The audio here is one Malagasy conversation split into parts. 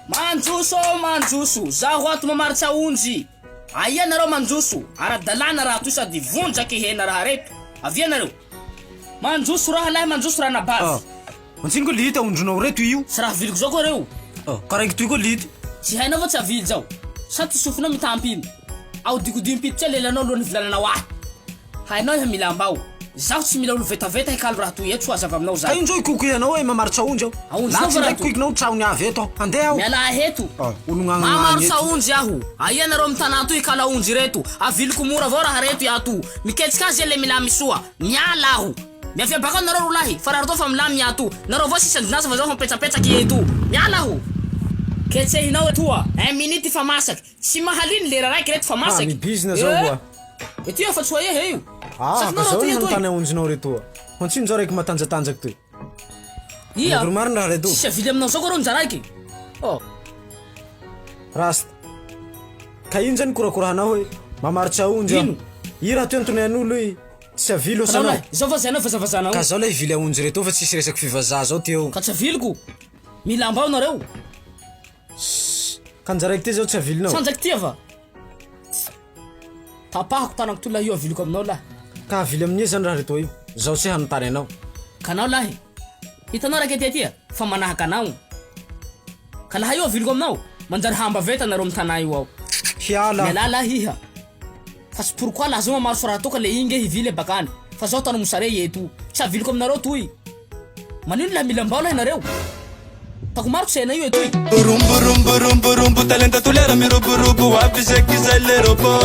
Mandroso ô mandroso, zaho ato mamaritsa aonjy. Aia nareo mandroso, ara-dalàna raha toy sady vondraky hena raha reto. Avia nareo. Mandroso rahalahy mandroso ranabavy. Ah, antsiny koa lita aondronao reto io. Tsy raha viliko zao koa reo. Ah, ka raiky toy koa lita. Tsy hainao va tsy avily zao? Sa ty sofinao mitampy ino? Aodikodio impito tsia lelanao alohan'ny hivilananao ahy. Hainao iha mila ambao. Zaho tsy mila olo vetaveta hikalo raha toy eto soa hazava aminao Ka zany. io njo ikokoianao hoe mamaritsa aondry aho. Aondrinao Laha tsy va raha ndraiky toy? koikinao tsaho ny avy eto aho. Handeha aho. Mialà eto. Ah, ologna Mamarotsa eto. aondry aho. Aia nareo am tanà toy hikalo aondry ireto? Aviliko mora avao raha reto iato. Miketrika azy le milamy soa. Miala aho. Miavia bakao nareo rolahy fa raha reo fa milamy iato. Nareo avao sisa ndinasa fa zaho fa mipetsapetsaky eto. Miala aho. Ketsehinao etoa. Un minute fa masaky. Tsy mahaliny lera raiky reto fa Ah, masaky. mibizina zao Eh! hoa. Etoa fa tsy ho aia io. Ah, ka Safinao raha zao toy ny etoy. hanontany aondrinao retoa. Hontsino zao raiky matanjatanjaky toy. Ia. Mangory marina raha reto. Tsisy avily aminao zao koa reo njaraiky. Oh. Rasta. Ka ino zany korakorahanao hoe mamaritra aondry aho. Ino? I raha toy antony an'olo i tsy avily Anao osanao. lahy, zao va zay anao vazavazanao. Ka zao lay hivily aondry reto fa tsisy resaky fivazaha zao ty eo. Ka tsy aviliko. Mila ambao nareo. Sss. Ka njaraiky ty zao tsy avilinao. Sanjaky ty ava. Tapahako tanako toy lahy io aviliko aminao lahy. Ka avily amin'ia zany raha retoa io? Zaho tsy hanontany anao. Ka nao lahy. Hitanao raha kety aty fa manahaka anao. Ka laha io aviliko aminao, manjary hambaveta nareo am tanà io ao. Hiala. Mialà lahy iha. Fa tsy pourquoi laha zao mamaroso raha toa ka le igny nge hivily bakany. Fa zao tany mosare eto. Tsy aviliko aminareo toy. Manino lahy mila ambao lahy nareo. Tako maro tsena io etoy. Rombo rombo rombo rombo talenta toliara miroborobo avy zeky zay le robo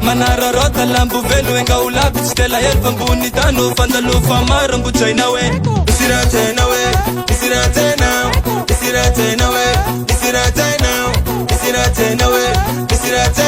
Manararaota lambo velo enga ho lavitsy tela hely fa ambony tany fandalofa maro ambojaina hoe Misy raha tsy hainao hoe Misy raha tsy hainao Misy raha tsy hainao hoe Misy raha tsy hainao Misy raha tsy hainao hoe Misy raha tsy hainao.